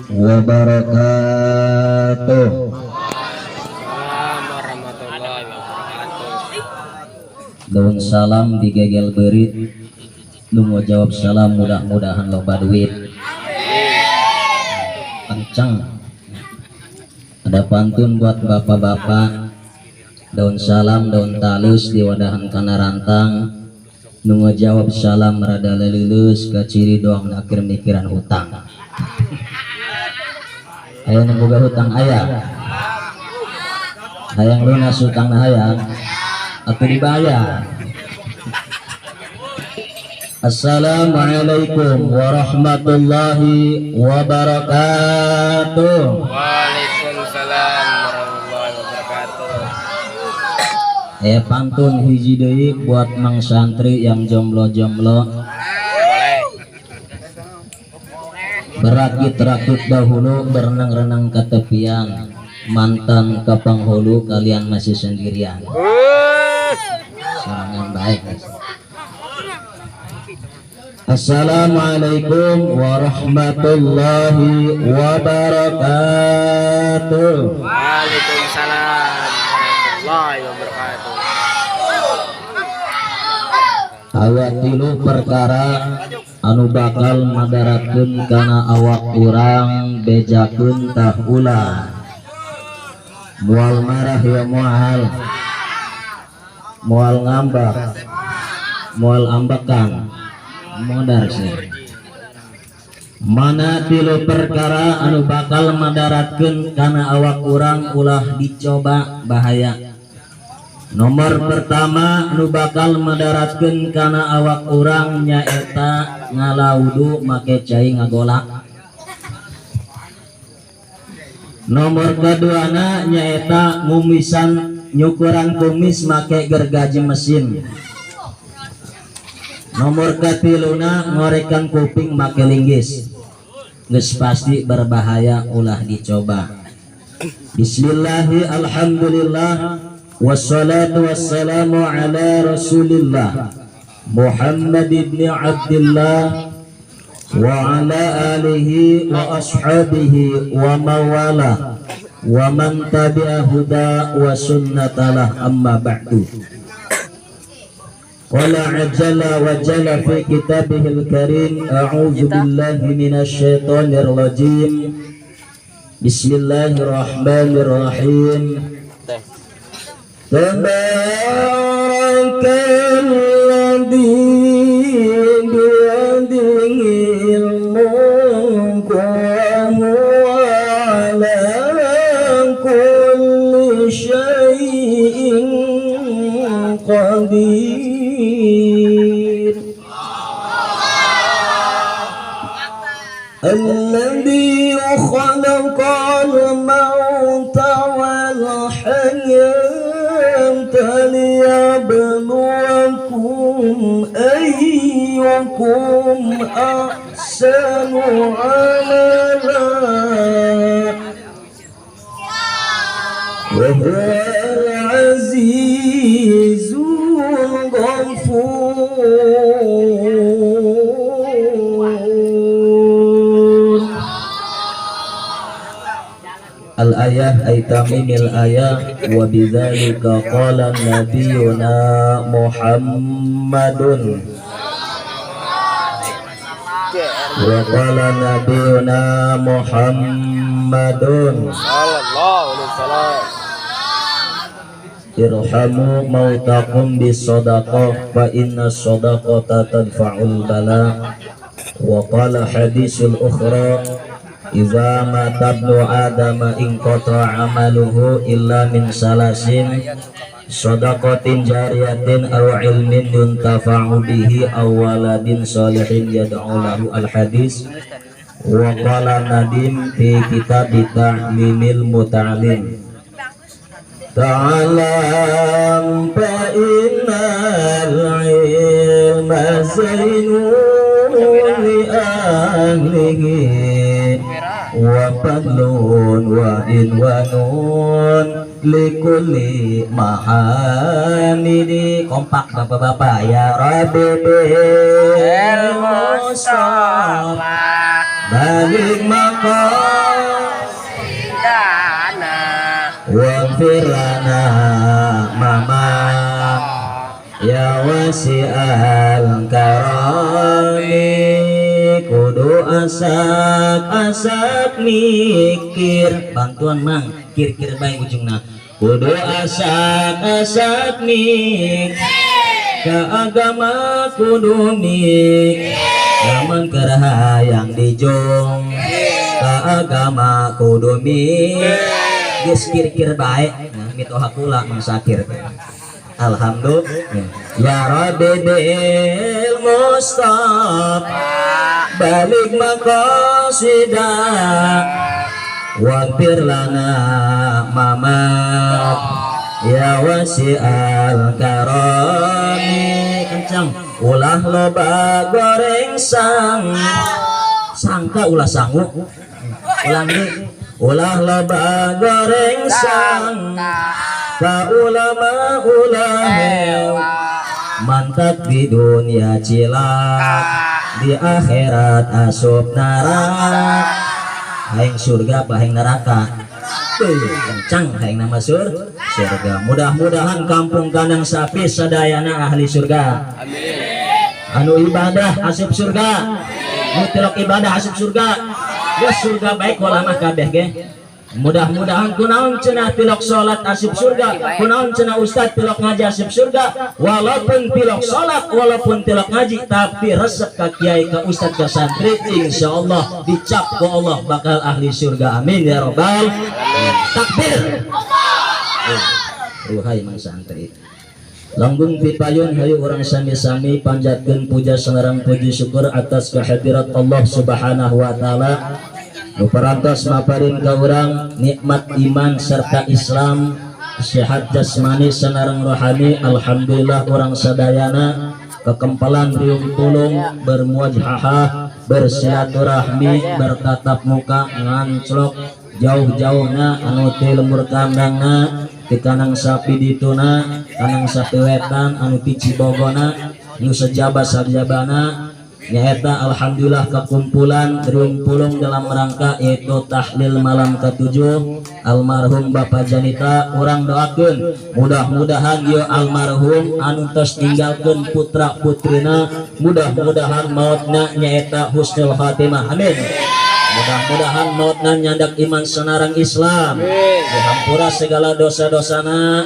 Wabarakatuh. Waalaikumsalam warahmatullahi wabarakatuh. Daun salam digegel beurit, nu mau jawab salam mudah-mudahan loba duit. Kencang. Ada pantun buat bapak-bapak. Daun salam daun talus diwadahan kana rantang, nu ngajawab salam rada leuleus, kaciri doang akhir mikiran hutang. Aya nu boga hutang? Aya hayang lunas hutang? Hayang atau dibayar? Assalamualaikum warahmatullahi wabarakatuh. Waalaikumsalam warahmatullahi wabarakatuh. Pantun hiji deui buat mang santri yang jomblo-jomblo. Boleh. Berakit-rakit dahulu, berenang-renang ke tepian, mantan ke penghulu, kalian masih sendirian. Serangan baik. Assalamualaikum warahmatullahi wabarakatuh. Waalaikumsalam warahmatullahi wabarakatuh. Aya tilu perkara anu bakal madaratkeun kana awak urang, bejakeun tah ulah. Moal marah ya, moal moal ngambek, moal ambekan, modar sih. Mana tilu perkara anu bakal madaratkeun kana awak urang? Ulah dicoba, bahaya. Nomor pertama nu bakal madaratkeun kana awak urang nyaeta ngala wudu make cai ngagolak. Nomor keduana nyaeta ngumisan, nyukuran kumis make gergaji mesin. Nomor katiluna ngorekan kuping make linggis. Geus pasti berbahaya, ulah dicoba. Bismillahi, alhamdulillah, wassalatu wassalamu ala rasulillah Muhammad ibn Abdullah wa ala alihi wa ashabihi wa mawala wa man tabi'a huda wa sunnatalah, amma ba'du. Qala jalla wa jalla fi kitabihil karim, a'udzu billahi minasy syaithanir rajim, bismillahirrahmanirrahim. Tabarakalladzi biyadihil mulku wa huwa ala kulli syai'in qadir. الذي خلق الموت والحياة ليبلوكم أيكم أحسن عملا وهو العزيز الغفور. Al-ayah ay tamimil ayah. Wa bidzalika qala nabiyuna Muhammadun wa qala nabiyuna Muhammadun Sallallahu alaihi wasallam. Irhamu mautakum bisadaqah fa inna sadaqata tadfa'ul bala. Wa qala hadisul ukhra, idza mata ibnu adama inqata amaluhu illa min salasin, sadaqatin jariyatin aw ilmin yuntafa'u bihi aw waladin salihin yad'u lahu, al hadis. Wa qala nadim fi kitab ta'limil muta'alim, ta'alam fa innal ilma zainun li ahlihi wa fadlun wa inwanun likulli mahamidi. Kompak bapak-bapak, ya Rabbi bil Mustafa baligh maqasidana. Wasi'al karami. Kudu asak-asak mikir, bantuan Mang, kir-kir bae ujungna. Kudu asak-asak mikir ka agama, kudu mikir lamun keur hayang dijung ka agama, kudu mikir. Geus, kir-kir bae. Nah, mitoha kula Mang Sakir. Alhamdulillah ya Rabbi bil Mustafa baligh maqasida waghfir lana mamat ya wasi'al karami. Kencang. Ulah loba goreng sang sangka, ulah sangu. Ulang deui. Ulah loba goreng sang ka ulama, ulah mantak di dunia cilaka, di akhirat asup neraka. Hayang surga apa hayang neraka? Tuh, kencang. Hayang nama surga. Mudah-mudahan kampung kandang sapi sadayana ahli surga. Anu ibadah asup surga, nu tilok ibadah asup surga ya, surga baik mah kabeh ge. Mudah-mudahan. Kunaon cenah tilok salat asup surga? Kunaon cenah ustad tilok ngaji asup surga? Walaupun tilok salat, walaupun tilok ngaji, tapi resep ka kiai, ka ustad, ka santri, insyaallah dicap ku Allah bakal ahli surga. Amin ya robbal. Takbir. Ruhai Mang Santri. Langgung pipayun, hayu urang sami-sami panjatkeun puja sareng puji syukur atas kehadirat Allah Subhanahu wa Taala nu parantos maparin ka urang nikmat iman serta Islam, sehat jasmani sareng rohani. Alhamdulillah, urang sadayana kekempelan riung pulung bermuajahah, bersilaturahmi, bertatap muka, nganclok jauh-jauhna, anu ti lembur kandangna, di kandang sapi dituna, kandang sapi wetan, anu ti Cibogona, nu sejaba sajabana nyaeta. Alhamdulillah, kekumpulan riung pulung dalam rangka yaitu tahlil malam ketujuh almarhum Bapak Janita. Urang doakeun mudah-mudahan ieu almarhum anu tos ninggalkeun putra putrina, mudah-mudahan mautna nyaeta husnul khatimah. Amin. Mudah-mudahan mautna nyandak iman sareng Islam, dihampura segala dosa-dosana,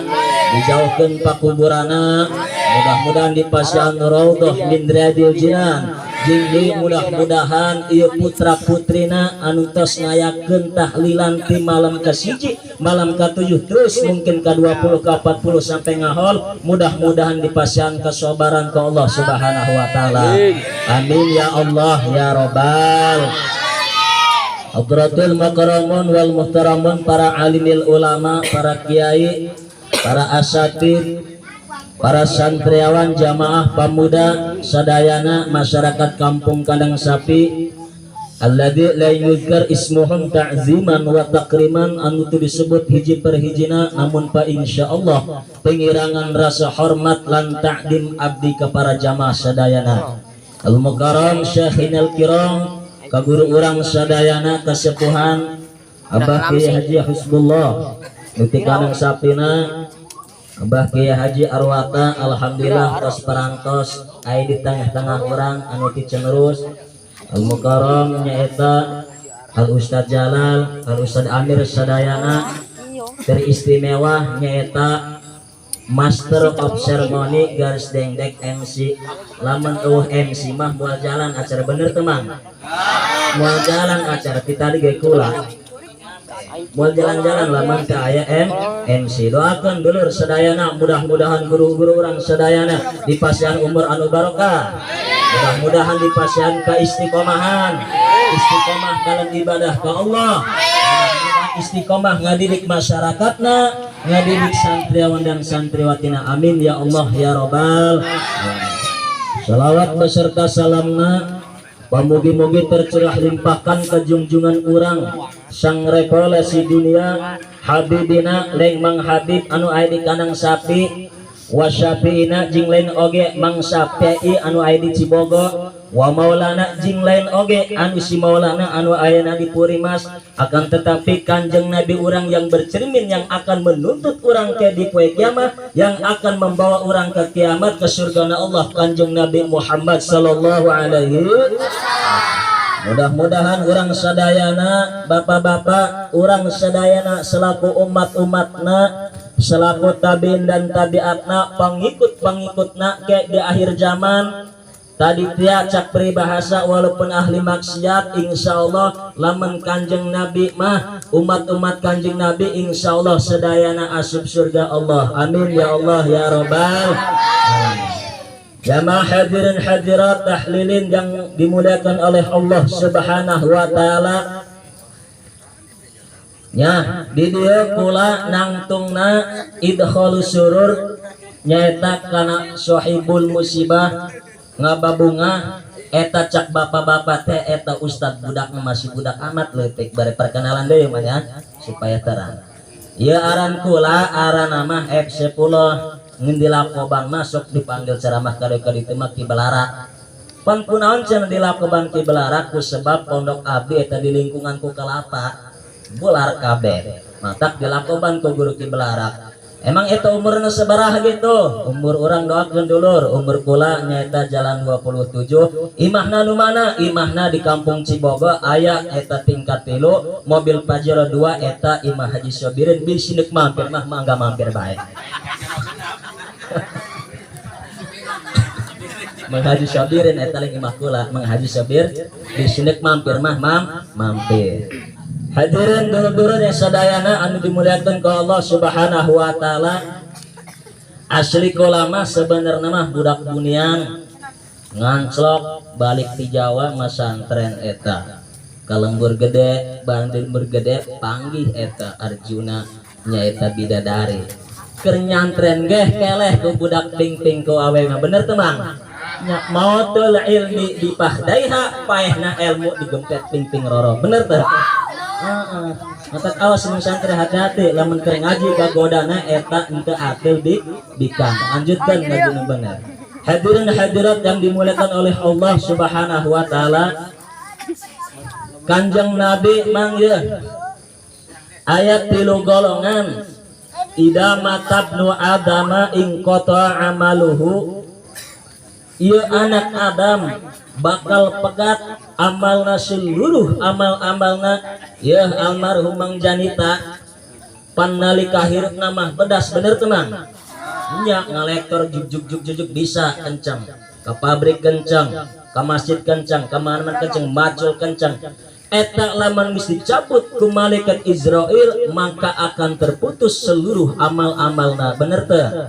dijauhkan pakuburana, mudah-mudahan dipasihan raudhah min riyadil jinan. Jeung deui mudah-mudahan ieu putra putrina anu tos ngayakeun tahlilan ti malam ke-1, malam ke-7, terus mungkin ke-20, ke-40 sampai ngahol, mudah-mudahan dipasihan kesabaran ke Allah Subhanahu wa Taala. Amin ya Allah ya Robbal. Hadratul mukarramun wal muhtaramun, para alimil ulama, para kiai, para asatid, para santriawan, jamaah pemuda sadayana, masyarakat kampung kandang sapi alladzi la yuzkar ismuhum ta'ziman wa takriman, anu teu disebut hiji per hijina, namun pa insyaallah pengirangan rasa hormat lan ta'dim abdi ke para jamaah sadayana. Al mukarram syekhina kiram, ka guru urang sadayana kasepuhan Abah Kiai Haji Hizbullah nu ti kandang sapina, Abah Kiai Haji Arwata, alhamdulillah tos parantos aya di tengah-tengah urang, anu ti Cenerus, Al Mukarram nyaeta Al Ustad Jalal, Al Ustad Amir sadayana, teristimewa nyaeta Master of Ceremony garis dengdek MC. Lamun euweuh MC mah moal jalan acara. Bener teman, moal jalan acara kita di ge kula moal jalan-jalan lamun teu aya MC. Doakan dulur sadayana, mudah-mudahan guru-guru urang sadayana dipasihan umur anu barokah, mudah-mudahan dipasihan keistiqomahan, istiqomah dalam ibadah ke Allah, mudah-mudahan istiqomah ngadidik masyarakatna, ngadidik santriawan dan santriwatina. Amin ya Allah ya robbal. Salawat beserta salamna pamugi-mugi tercurah limpahkan ke junjungan urang sang revolusi dunia, Habibina leng Mang Habib anu aya di kandang sapi, wasyafiina jeung lain oge Mang Syafi'i anu aya di Cibogo. Wa Maulana jing lain oge anu si Maulana anu ayana di Purimas, akan tetapi Kanjeng Nabi urang yang bercermin, yang akan menuntut urang ke di poe kiamat, yang akan membawa urang ke kiamat ke surga Allah, Kanjeng Nabi Muhammad sallallahu alaihi. Mudah-mudahan urang sadayana, bapak-bapak, urang sadayana selaku umat-umatna, selaku tabiin dan tabiatna, pengikut-pengikutna ke di akhir zaman tadi tia cak peribahasa, walaupun ahli maksiat, insya Allah lamun Kanjeng Nabi mah, umat-umat Kanjeng Nabi, insya Allah sedayana asup surga Allah. Amin ya Allah ya robbal alamin. Jamaah hadirin hadirat tahlilin yang dimuliakan oleh Allah Subhanahu wa taala. Nya di dieu kula nangtungna idkhalus surur, nyaeta kana sahibul musibah ngababunga eta. Cak bapak-bapak teh, eta ustad budak masih budak amat leutik. Bari perkenalan deui mah ya, supaya terang. Ieu aran kula, aran nama F10, ngeun dilakoban masuk dipanggil ceramah kade kade itu mah Ki Belarak. Pan kunaon cenah dilakoban Ki Belarak? Ku sebab pondok abdi eta di lingkungan ku kelapa bular kabeh, matak dilakoban ku guru Ki Belarak. Emang itu umurnya sabaraha gitu? Umur urang, doakeun dulur, umur kula nyaeta jalan 27. Imahna nu mana? Imahna di Kampung Cibogo aya eta tingkat 3, mobil Pajero 2, eta imah Haji Sobirin. Bisi nek mampir mah mangga mampir bae. Mang Haji Sobirin eta lain imah kula, Mang Haji Sobir, bisi nek mampir mah mampir. Hadirin dulur-dulur yang sadayana anu dimuliakan ke Allah Subhanahu wa taala. Asli kula mah sebenarnya mah budak bunian, nganclok balik di Jawa masantren eta. Ka lembur gede, bareng di lembur gede panggih eta Arjuna, nyaeta bidadari. Keur nyantren geh keleh ku budak ping-ping ku awe mah, bener teu, Mang? Nya mautul ilmi dipahdaiha, paehna ilmu digempet ping-ping roro, bener teu? Heeh. Matak awas mun santri, hati-hati lamun keur ngaji kagodana eta henteu atil di bikang. Lanjutkan ngaji nu bener. Hadirin hadirat yang dimuliakan oleh Allah Subhanahu wa taala. Kanjeng Nabi mang ye ayat tilu golongan, ida matabnu adama inqata amaluhu. Ieu anak Adam bakal pegat amalna, seluruh amal-amalna. Ya almarhum Mang Janita pan nalika hirupna mah pedas, bener tenang nya, ngalektor juk juk juk juk bisa kencang, ke pabrik kencang, ke masjid kencang, ke mana-mana kencang, macul kencang. Eta lamun geus dicabut ku malaikat Israel, maka akan terputus seluruh amal-amalna, bener teu?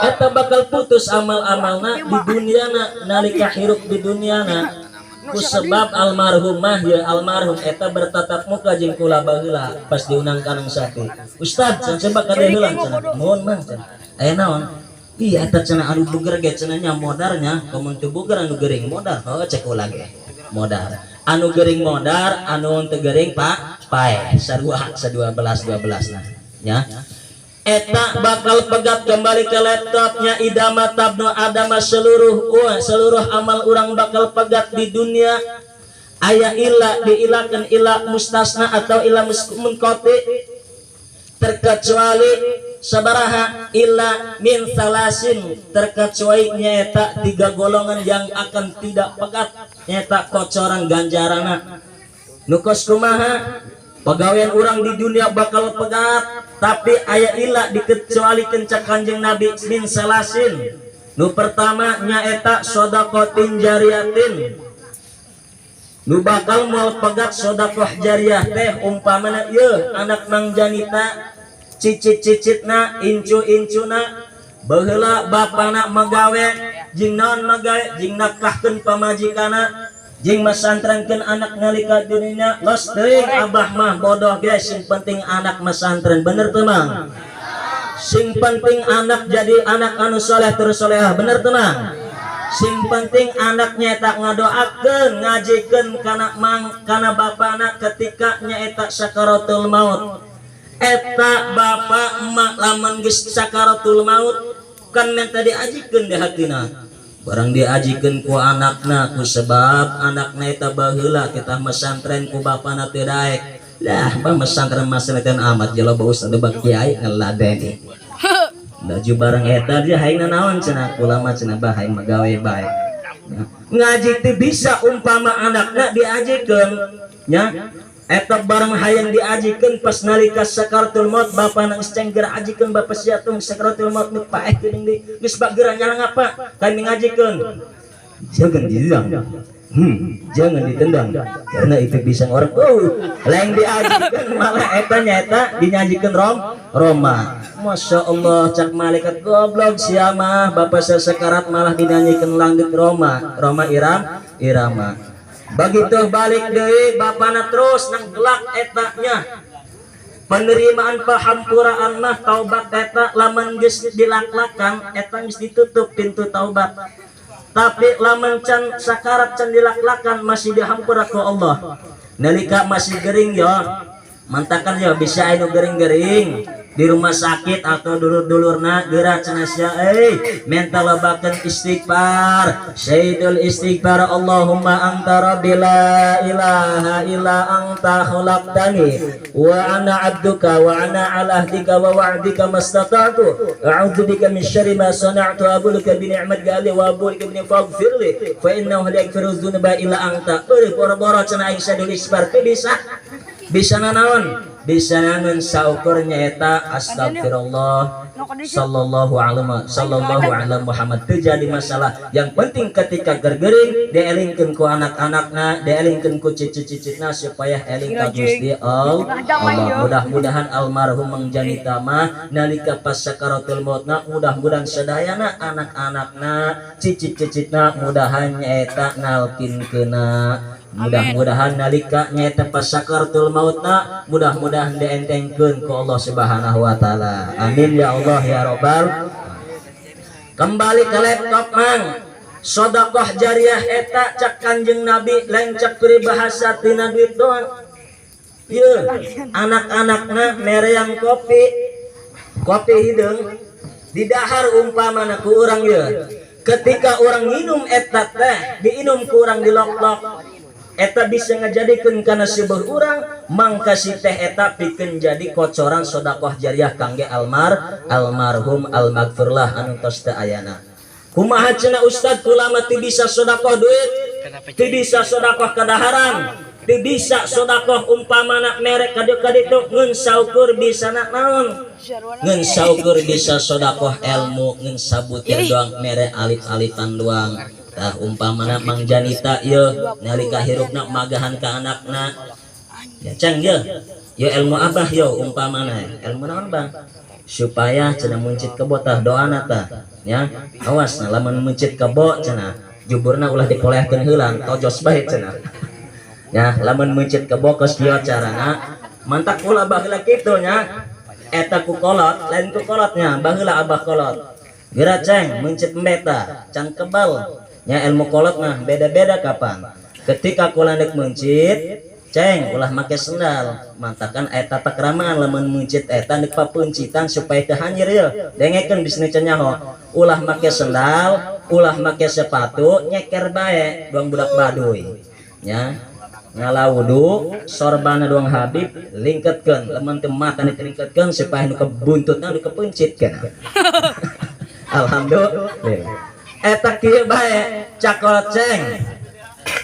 Eta bakal putus amal-amalna di duniana, nalika hirup di duniana. Ku sebab almarhumah ya, almarhum eta bertatap muka jeung kula baheula pas diundang kanang sapi. Ustad cenah, coba kade heula cenah, mohon Mang cenah, aya naon? Iya, eta cenah anu buger ge cenah nya modarnya, komun teu buger anu gering modar. Oh, cek kula ge modar, anu gering modar, anu teu gering pak paeh, sarua sadua belas dua belas. Nah nya eta bakal pegat kembali ke laptopnya. Idama tabnu adama, seluruh seluruh amal orang bakal pegat di dunia. Aya illa, diilakan illa mustasna atau illa munqati, terkecuali sabaraha? Illa min salasin, terkecuali nyata tiga golongan yang akan tidak pegat nyata kocoran ganjarana. Nukos kumaha? Pegawaian orang di dunia bakal pegat, tapi aya illa, dikecualikan cak Kanjeng Nabi, min salasin. Nu pertama nyaeta sodakotin jariyatin. Nu bakal moal pegat sodakoh jariah teh umpamana ieu anak Mang Janita, cicit-cicitna, incu-incuna. Baheula bapana magawe jeung naon, magawe jeung nafkahkeun pamajikana jeung masantrenkeun anak nalika dunia. Los teuing abah mah bodoh ge, sing penting anak masantren, bener teu, Mang? Sing penting anak jadi anak anu soleh terus solehah, bener teu, Mang? Sing penting anak nyaeta ngadoakeun, ngajikeun kana mang kana bapana ketika nyaeta sakaratul maut. Eta bapak emak lamun geus sakaratul maut kan minta diajikeun di hatina. Barang diajikeun ku anakna, ku sebab anakna eta baheula kita mesantren ku bapana teu daek lah, bah mesantren mesantren amat jelo bau loba kiai ngeladeni. Laju barang eta dia hayang naon cenah, kula mah cenah bah hayang magawe bae. Ngaji teu bisa umpama anakna diajikeun nya. Eta barang hayang diajikeun, pas nalika sakaratul maut bapana geus cengger, "Ajikeun bapa sia tung sakaratul maut nu paeh geuning di geus bageran nyalang apa kami ngajikeun." "Jangan ditendang, jangan ditendang karena itu bisa orang." Oh, lain diajikeun, malah eta nyaeta dinyanyikeun rom Roma. Masya Allah, cak malaikat, "Goblok siapa, bapak sesekarat malah dinyanyikan langit Roma Roma Iram Irama." Begitu balik deui bapana terus nang gelak etanya penerimaan pahampuraan mah taubat eta lamun geus dilaklakan eta geus ditutup pintu taubat, tapi lamun can sakarat, can dilaklakan, masih dihampura ku Allah. Nalika masih gering yo, mantakan yo bisa anu gering-gering di rumah sakit atau dulur-dulurna, geura cenah sia euy, menta lobakeun istighfar, sayyidul istighfar. "Allahumma anta rabbi, la ilaha illa anta, khalaqtani wa ana abduka wa ana ala ahdika wa wa'dika mastata'tu, a'udzu bika min syarri ma sana'tu, abu'u laka bi ni'matika alayya wa abu'u laka bi faghfir li fa innahu la yaghfiru dzunuba illa anta." Euy, boro-boro cenah aing sayyidul istighfar teu bisa, bisa nanaon, bisa naon saukur nyaeta astagfirullah, sallallahu alaihi sallallahu alaihi Muhammad terjadi masalah. Yang penting ketika gergering dielingkeun ku anak-anakna, dielingkeun ku cicit-cicitna supaya eling ka Gusti Allah. Mudah-mudahan almarhum Mang Janita mah nalika pas sakaratul mautna, mudah-mudahan sadayana anak-anakna, cicit-cicitna, mudahan nyaeta nalkinkeuna. Mudah-mudahan nalika nyaeta pas sakaratul mautna, mudah-mudahan dientengkeun ku Allah Subhanahu wa taala. Amin ya Allah ya robbal. Kembali ke laptop, Mang. Sodakoh jariah eta cak Kanjeng Nabi, lain cak peribahasa tina duit doang. Ye, anak-anakna mereang kopi, kopi hideung didahar umpamana ku urang ye. Ketika orang minum eta teh diinum ku urang, dilok-lok, eta bisa ngajadikeun kana sebuah urang, mangka si teh eta pikeun jadi kocoran sodakoh jariah kangge almarhum almagfirlah anu tos teu ayana. Kumaha cenah, Ustad, ulama teu bisa sodakoh duit, teu bisa sodakoh kadaharan, teu bisa sodakoh umpamana merek kadieu kaditu, ngeun saukur bisa naon? Ngeun saukur bisa sodakoh ilmu, ngeun sabutir doang, mere alif-alifan doang. Tah, umpamana Mang Janita ye nalika hirupna magahan ka anakna ya, "Cang, ye ye ilmu abah yo," umpamana ilmu naon, Bang, supaya cenah muncit kebo. Tah, doana tah ya, "Awas nah lamun muncit kebo," cenah, "juburna ulah dipolehkeun heula, tojos bae," cenah ya. Lamun muncit kebo kos kieu carana, mantak ulah baheula kitu nya eta ku kolot, lain ku kolotnya, baheula abah kolot. "Geura, Ceng, mencit embeta can kebal." Nya, ilmu kolot mah beda-beda. Kapan ketika kula nek mencit, "Ceng, ulah make sendal," mantakan eta takramaan lamun mencit eta nek papuncitan supaya teu hanyir ye. Dengekeun bisnis nyaho, ulah make sendal, ulah make sepatu, nyeker bae doang. Budak baduy nya ngala wudu, sorbana doang Habib lingketkeun, lamun teu mata lingketkeun supaya nu kebuntutna nu kepuncit kana. Alhamdulillah, eta kieu bae cakol, "Ceng,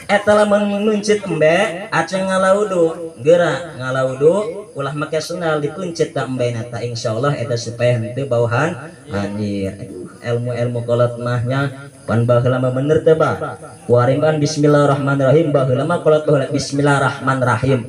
eta lamun nuncit embe, aceng ngala wudu, geura ngala wudu, ulah make sendal, dikuncit ka embe ta, insyaallah eta supaya henteu bauhan anjir." Aduh, ilmu-ilmu kolot mah nya pan baheula mah bener teh bah kuarimban bismillahirrahmanirrahim. Baheula mah kolot baheula bismillahirrahmanirrahim,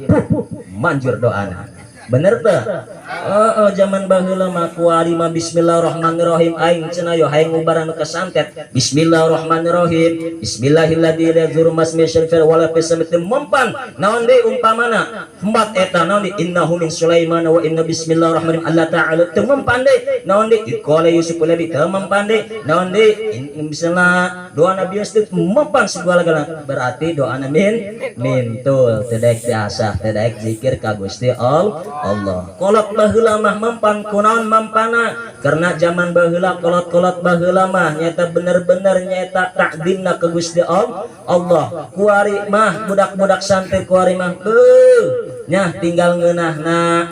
manjur doana, bener teh? Oh, zaman baheula mah kuari mah bismillahirrahmanirrahim. Aing cenah yo hayang ngubaran nu kasantet, bismillahirrahmanirrahim, bismillahilladzi la yadurru masmi syarfir wala fisamit mempan naon deui, umpamana empat eta naon deui, innahu min Sulaiman wa inna bismillahirrahmanirrahim Allah ta'ala teu mempan deui, naon deui, qala Yusuf nabi teu mempan deui, naon deui, misalnya doa Nabi Yusuf mempan segala-gala. Berarti doa min mintul teu daek diasah, teu daek zikir ka Gusti Allah. Kolot. Baheula mah mempan. Kunaon mampana? Karena zaman baheula, kolot-kolot baheula mah nyaeta bener-bener nyaeta takdimna ke Gusti Allah. Kuari mah budak-budak santri kuari mah beuh nya, tinggal ngeunahna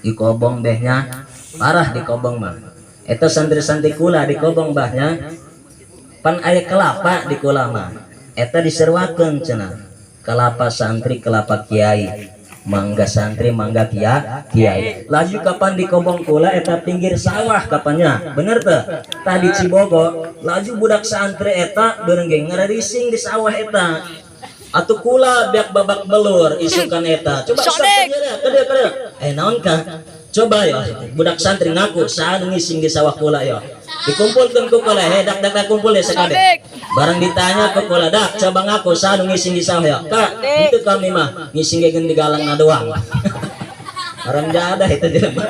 di kobong deh nya, parah di kobong mah. Eta santri-santri kula di kobong bahnya pan aya kelapa di kula mah. Eta diseruakeun cenah, kelapa santri, kelapa kiai, mangga santri, mangga kiai. Laju kapan di kobong kula eta pinggir sawah kapannya, bener teh tadi Cibogo. Laju budak santri eta beureng ngarising di sawah eta. Atuh kula biak babak belur isukan eta. Coba Ustaz, kadieu, kadieu, eh naon ka? Coba ya budak santri ngaku saat ngising di sawah kula ya. Dikumpulkan ku kula, he dak dak dak, kumpul ya sekade. Barang ditanya ke kula, dak coba ngaku saat ngising di sawah ya. Kak, itu kami mah ngising ge di galang doang. Orang jadah itu jelema.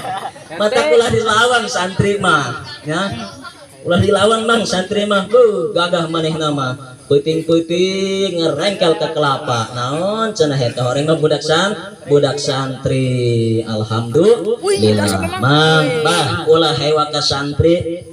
Mata kula dilawan santri mah ya. Ulah dilawan mang santri mah, bu gagah manehna mah. Peuting-peuting ngerengkel ke kelapa. Naon cenah eta horeng mah budak santri. Alhamdulillah. Mang bah ulah hewa ka santri.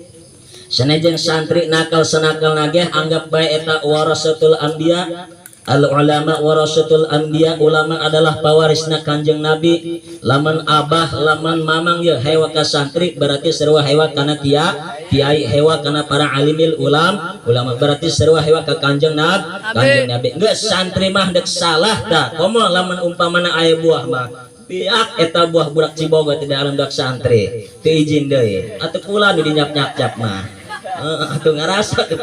Senajan santri nakal senakal nageh, anggap bae eta warasatul anbiya. Al ulama warasatul anbiya, ulama adalah pawarisna Kanjeng Nabi. Lamun abah, lamun mamang ya hewa ka santri, berarti sarua hewa kana kiai, hewa kana para alimil ulama, berarti sarua hewa ka Kanjeng Nabi. Geus santri mah dek salah tah komo lamun umpamana aya buah mah biak eta buah budak Cibogo tidak alam budak santri teu izin deui. Atuh kula nu dinyap-nyap mah. Heeh, atuh ngarasa tuh.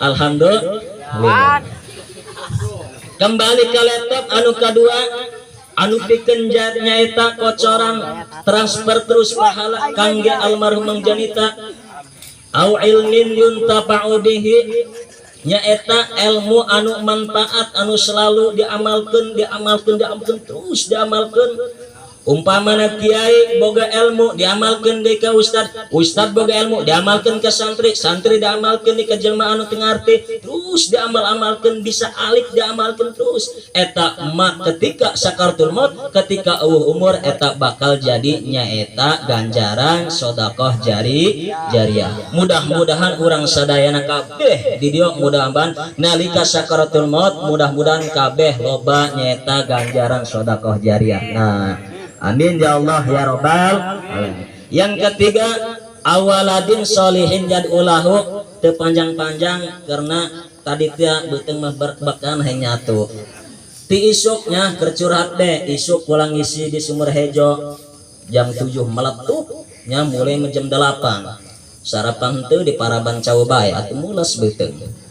Alhamdulillah. Kembali ke laptop anu kedua, anu pikeun nyaeta kocoran transfer terus pahala kangge almarhum Mang Janita, au ilmin yuntafa'u bihi, nyaeta ilmu anu manfaat, anu selalu diamalkeun, diamalkeun, diamalkeun terus, diamalkeun. Umpamana kiai boga ilmu diamalkeun deui ka ustad, ustad boga ilmu diamalkeun ke santri, santri diamalkeun deui ka jelema anu teu ngarti, terus diamal-amalkeun, bisa alik diamalkeun terus. Eta mak ketika sakaratul maut, ketika eueuh umur, eta bakal jadi nyaeta ganjaran sedekah jariah. Mudah-mudahan urang sadayana kabeh di dieu, mudah-mudahan nalika sakaratul maut, mudah-mudahan kabeh loba nyaeta ganjaran sedekah jariah. Nah, amin ya Allah ya robbal alamin. Yang ketiga, au waladin solihin yad'ulahu. Teu panjang-panjang karena tadi teh beuteung mah berbakan nyatu. Ti isuknya keur curhat deh, isuk pulang ngisi di Sumur Hejo jam 7 meletup nya, mulai jam 8. Sarapan teu di Paraban cau bae atuh, mules beuteung.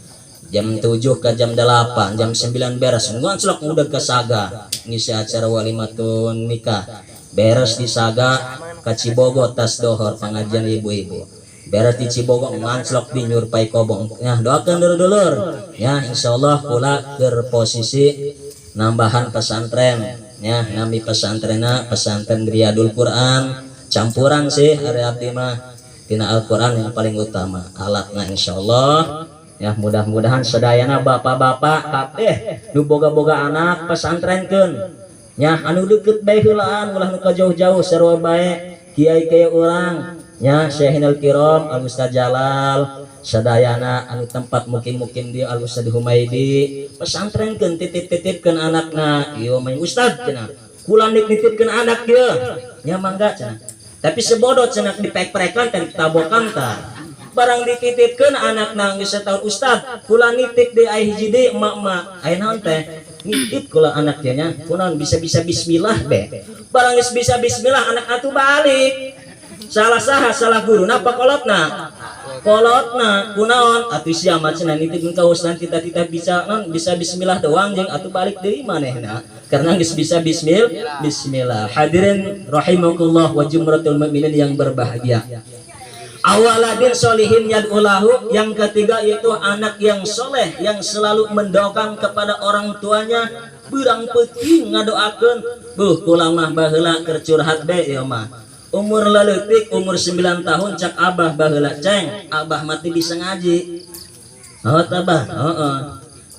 Jam 7 ke jam 8, jam 9 beres, nganclok udah ke Saga ngisi acara walimatun nikah. Beres di Saga ke Cibogo tas dohor pengajian ibu-ibu. Beres di Cibogo nganclok di Nyurpai Kobong ya. Doakan dulur-dulur ya, insyaallah kula ke posisi nambahan pesantren ya. Nami pesantrenna Pesantren Riyadul Quran, campuran sih hari abdi mah tina Al-Quran yang paling utama alatna, insyaallah ya. Mudah-mudahan sedayana bapak-bapak kabeh nu boga-boga anak pesantrenkeun nya, anu deket bae heulaan, ulah nu jauh-jauh. Sarua bae kiai-kiai urang nya, Syekhul Kiram Al Ustaz Jalal, sadayana anu tempat mukim-mukim di Al Ustaz Humaidi, pesantrenkeun, titip-titipkeun anakna. Ieu mah Ustaz cenah, kula nitipkeun anak ieu nya, mangga cenah, tapi sebodoh cenah dipek-perekan teh ditabokan tah. Barang dititipkeun anak nangis setahun, Ustad kula nitip di aya hiji deui emak-emak, aya naon teh? Nitip kula anak nya. Kunaon? Bisa-bisa bismillah be. Barang geus bisa bismillah, anak atuh balik. Salah saha? Salah guru napa kolotna? Kolotna. Kunaon atuh sia mah cenah nitip ka ustad kita kita bisa non bisa bismillah doang jeung atuh balik deui manehna karena geus bisa bismillah. Hadirin rahimakumullah wa jumratul mukminin yang berbahagia, au waladin solihin yad'ulahu, yang ketiga yaitu anak yang soleh yang selalu mendoakan kepada orang tuanya, berang peuting ngadoakeun. Buh, kula mah baheula keur curhat be ieu mah, umur leutik, umur 9 tahun, cak abah baheula, "Ceng, abah mati bisa ngaji." Oh, tabah, heeh.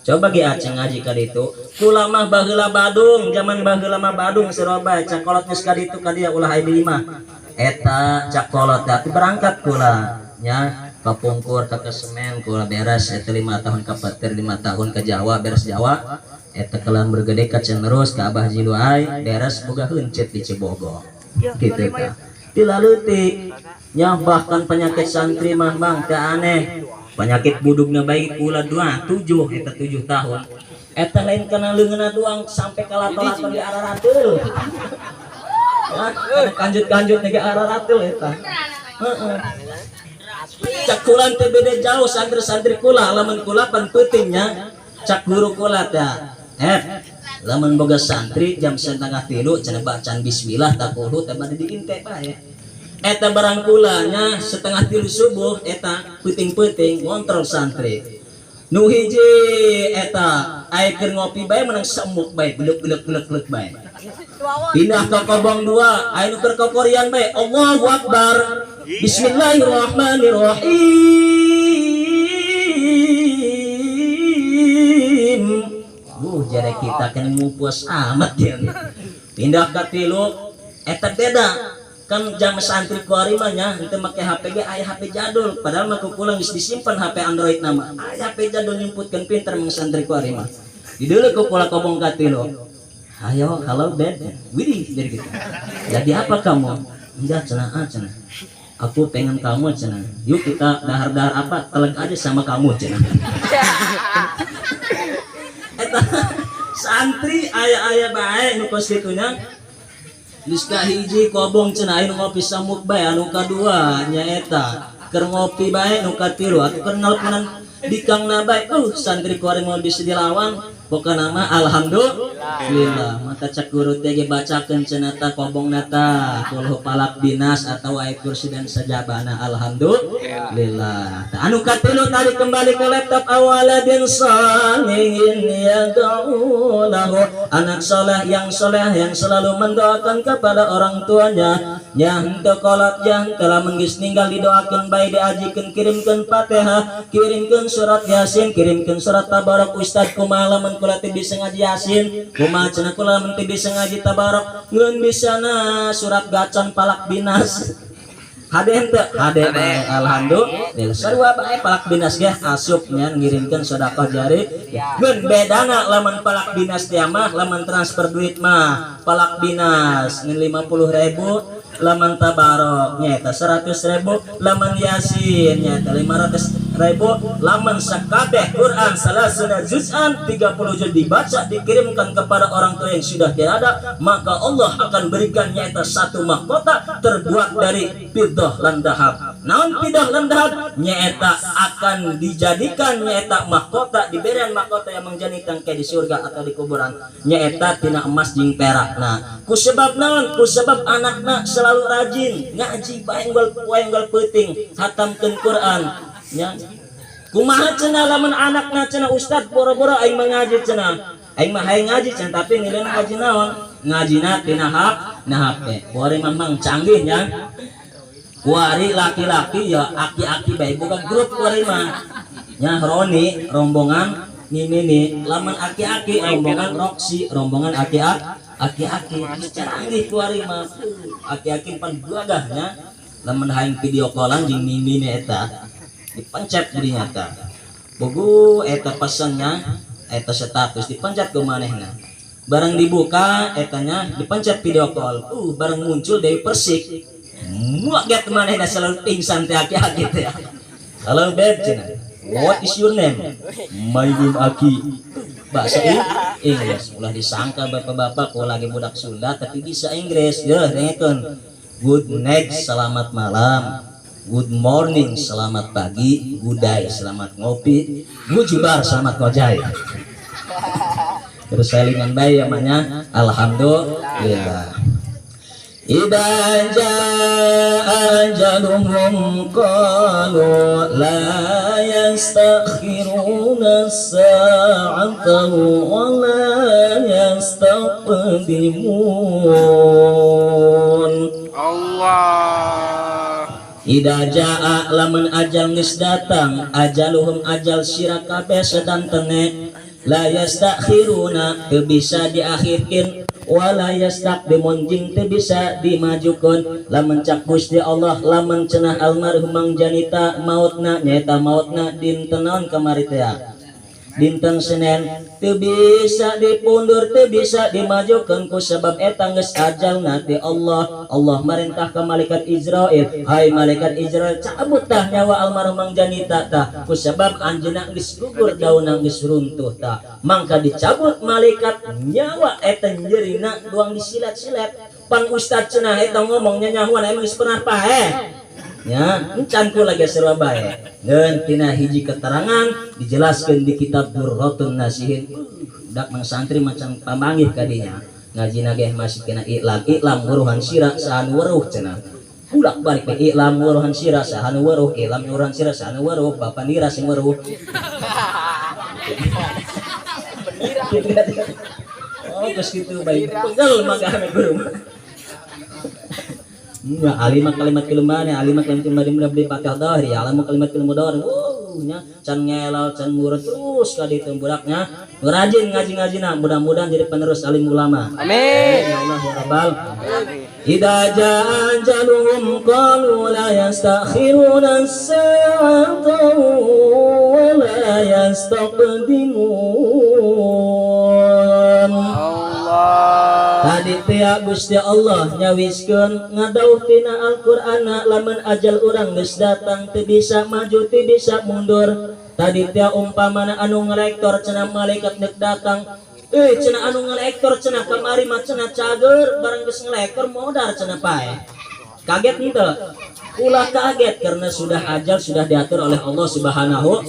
Coba ge aceng ngaji ka ditu. Kula mah baheula Badung, zaman baheula mah Badung Surabaya, cak kolot geus ka ditu ka dia ulah aya di imah. Eta cak kolot teh berangkat kula nya kapungkur ka Kesemen kula beres eta 5 tahun ka Petir, 5 tahun ke Jawa, beres Jawa eta kelan bergede ka Cenerus ka Abah Jiluai beres boga heuncit di Cibogo. Kitu tah. Dilaleutik nya bahkan penyakit santri mah bang teu aneh. Penyakit budugna baik kula 2 7 eta 7 tahun. Eta lain kana leungeunna doang sampai ka lato-lato di ararateul. Ya, kanjut-kanjut ge ararateul eta. Heeh. Cak kula teh beda jauh santri-santri kula lamun kula pan peuting nya cak guru kula teh. Lamun boga santri jam 2:30 cenah bacaan bismillah taqulu teh bade diinte bae. Eta barang kulanya 2:30 subuh eta peuting-peuting ngontrol santri. Nu hiji eta aya keur ngopi bae menang semuk bae belek-belek-belek bae. Pindah ke kobong 2 aya nu keur kokorian bae Allahu Akbar. Bismillahirrahmanirrahim. Jare kita kan ngumpus amat ya. Pindah ke 3 eta beda. Kan jam santri kuari mah nya henteu make HP ge aya HP jadul padahal mah ku kula geus disimpan HP Android nama aya HP jadul nyumputkeun pinter mah santri kuari mah dideuleu ku kula kobong ka 3 ayo halo bed widih jadi gitu jadi apa kamu enggak cenah ah cenah aku pengen kamu cenah yuk kita dahar-dahar apa teleg aja sama kamu cenah eta santri aya-aya bae nu kos kitu nya. Geus kahiji kobong cenah anu ngopi samuk bae anu kadua nyaeta keur ngopi bae nu katilu atuh keur nalponan dikangna bae santri kuari moal bisa dilawan pokona mah alhamdulillah mata cak guru teh ge bacakeun cenah ta kobongna ta kulhu palak binas atau ayat kursi dan sajabana alhamdulillah. Tah anu katilu tadi kembali ke laptop awaladin salihin yad'u lahu anak soleh yang selalu mendoakan kepada orang tuanya nya henteu kolot nya henteu lamun geus ninggal didoakeun bae diajikeun kirimkeun Fatihah kirimkeun surat Yasin kirimkeun surat Tabarok ustad kumaha lamun kula teh bisa ngaji Yasin kumaha cenah kula lamun teh bisa ngaji Tabarok ngeun bisana surat gacan palak binas hade henteu hade bae alhamdulillah sarua bae palak binas ge asup nya ngirimkeun sedekah jari ngeun bedana lamun palak binas teh mah lamun transfer duit mah palak binas ngeun 50.000 lamun Tabarok nyaeta 100.000 lamun Yasin nyaeta 500.000 lamun sakabeh Quran salasuna juz'an 30 juz dibaca dikirimkan kepada orang tua yang sudah tiada maka Allah akan berikan nyaeta satu mahkota terbuat dari fiddah lan dahab. Naon fiddah lan dahab? Nyaeta akan dijadikan nyaeta mahkota diberian mahkota yang menjadi tangke di surga atau di kuburan nyaeta tina emas jeung perak. Nah, ku sebab naon? Ku sebab anakna selalu rajin ngaji bae unggal poe unggal peuting hatamkeun Quran nya. Kumaha cenah lamun anakna cenah ustad boro-boro aing mah ngaji cenah aing mah hayang ngaji cenah tapi nilaina ngaji naon ngajina tina hak na HP kuari mah mang canggih nya kuari laki-laki ya aki-aki bae boga grup kuari mah nya Roni rombongan mimini lamun aki-aki rombongan Roxy rombongan aki-aki canggih kuari mah aki-aki pan gagah nya lamun hayang video callan jeung mimini eta dipencet di nyata bogu eta pesannya eta status dipencet ke manehna barang dibuka etanya dipencet video call barang muncul dari Persik muak get manehna selalu pingsan teh aki-aki teh halo beb cenah what is your name my name Aki bahasa Inggris ulah disangka bapak-bapak kalau lagi budak Sunda tapi bisa Inggris ya dengekeun good night selamat malam good morning selamat pagi good day selamat ngopi good jubar selamat ngojay terus salingan bae ya maknya alhamdulillah. Idza jaa ajaluhum qalu la yastakhiruna as-sa'ata wa la yastaqdimun. Allah. Idza jaa lamun ajal geus datang ajaluhum ajal sira kabeh sedantene La yastakhiruna teu bisa diakhirkeun wala yastaqdimun jeung teu bisa dimajukeun. Lamun cak Gusti Allah, lamun cenah almarhum Mang Janita mautna nyaeta mautna dinten naon kamari teh, dinten Senin, teu bisa dipundur, teu bisa dimajukeun ku sebab eta geus ajalna ti Allah. Allah marentah ka malaikat Izrail, "Hai malaikat Izrail, cabut tah nyawa almarhum Mang Janita tah, ku sebab anjeunna geus gugur daunna, geus runtuh tah." Mangka dicabut malaikat nyawa eta, nyerina doang disilet-silet. Pan ustad cenah eta ngomongnya nyahuan emang geus pernah paeh ya, encan ku lagi sarua bae. Ngeun tina hiji keterangan dijelaskeun di kitab Durratun Nasihin. Dak mang santri macam pamanggih kadinya ngaji ge masih kena i'lam i'lam weruhan sira saha nu weruh cenah, bulak balik ke i'lam weruhan sira saha nu weruh, i'lam weruhan sira saha nu weruh, bapak nira sing weruh. Oh, geus kitu bae pegel magah guru mah. Ya, alima kalimat kilmani, alima kalimat kilmani beli patah dahri, alamu kalimat kilmudor. Wow, nya can ngelal, can murut terus ka ditu budaknya. Rajin ngaji-ngajina, mudah-mudahan jadi penerus alim ulama. Amin. Ya Allah ya Rabbal. Idza jaa ajaluhum qalu la yastakhiruna as-sa'ata wa la yastaqdimun. Allah. Tadi teh Gusti Allah nyawiskeun ngadauh tina Al-Qur'ana, lamun ajal urang geus datang teu bisa maju, teu bisa mundur. Tadi teh umpamana anu ngelektor cenah, malaikat nek datang, eh cenah anu ngelektor cenah kamari mah cenah cager, barang geus ngelektor modar cenah pae. Kaget henteu? Ulah kaget karena sudah ajal sudah diatur oleh Allah Subhanahu.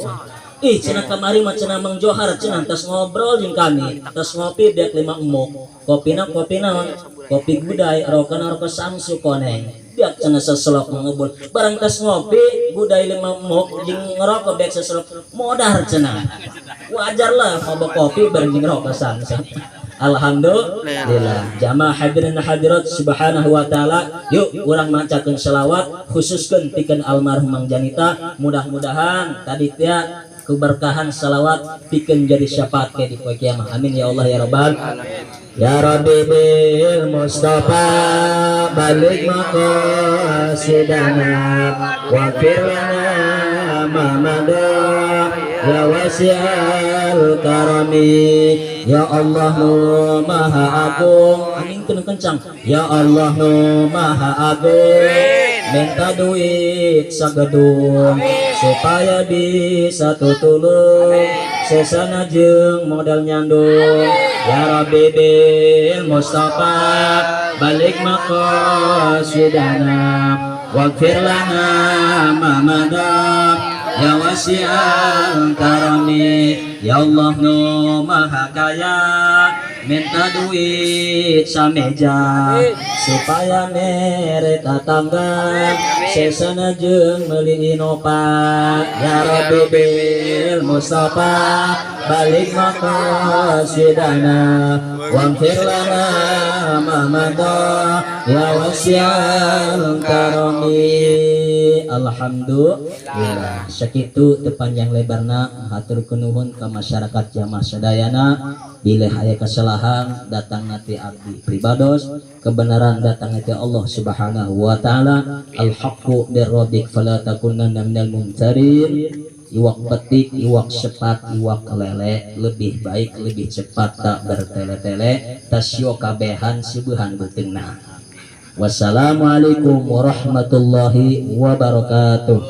Ih cenah kamari mah cenah Mang Johar cenah tos ngobrol jeung kami, tos ngopi biak lima emuk. Kopina kopi naon? Kopi gudai, rokona rokok Samsu koneng. Biak cenah seselok ngebul. Barang tos ngopi gudai lima emuk jeung ngerokok biak seselok modar cenah. Wajar lah mabok kopi bareng jeung rokok Samsu. Alhamdulillah. Jamaah hadirin hadirat subhanahu wa ta'ala, yuk urang macakeun selawat khususkeun pikeun almarhum Mang Janita. Mudah-mudahan tadi teh keberkahan salawat pikeun jadi syafaat ke di poe kiamah. Amin ya Allah ya Rabbal. Ya Rabbi bil Mustafa baligh maqasidana waghfir lana ma madha ya wasi'al karami. Ya Allah nu maha agung, amin keun kencang. Ya Allah nu maha agung, minta duit sagedung supaya bisa tutulung sesana jeung modal nyandung. Ya Rabbi bil Mustafa baligh maqasidana waghfir lana ma madha ya wasi'al karami. Ya Allah nu maha kaya, minta duit sameja supaya mere tatangga sesana jeung meuli Innova. Ya Rabbi bil Mustafa baligh maqasidana waghfir lana ma madha ya wasi'al karami. Alhamdulillah, sakitu teu panjang lebarna, hatur nuhun ka masyarakat jamaah sadayana. Bilih aya kesalahan datang ti abdi pribados, kebenaran datang ti Allah Subhanahu wa taala. Al haqqu mir rabbik fala takunanna minal mumtarin. Iwak betik, iwak sepat, iwak lele, lebih baik lebih cepat tak bertele-tele, tasyo kabehan sibuhan beuteungna. Wassalamualaikum warahmatullahi wabarakatuh.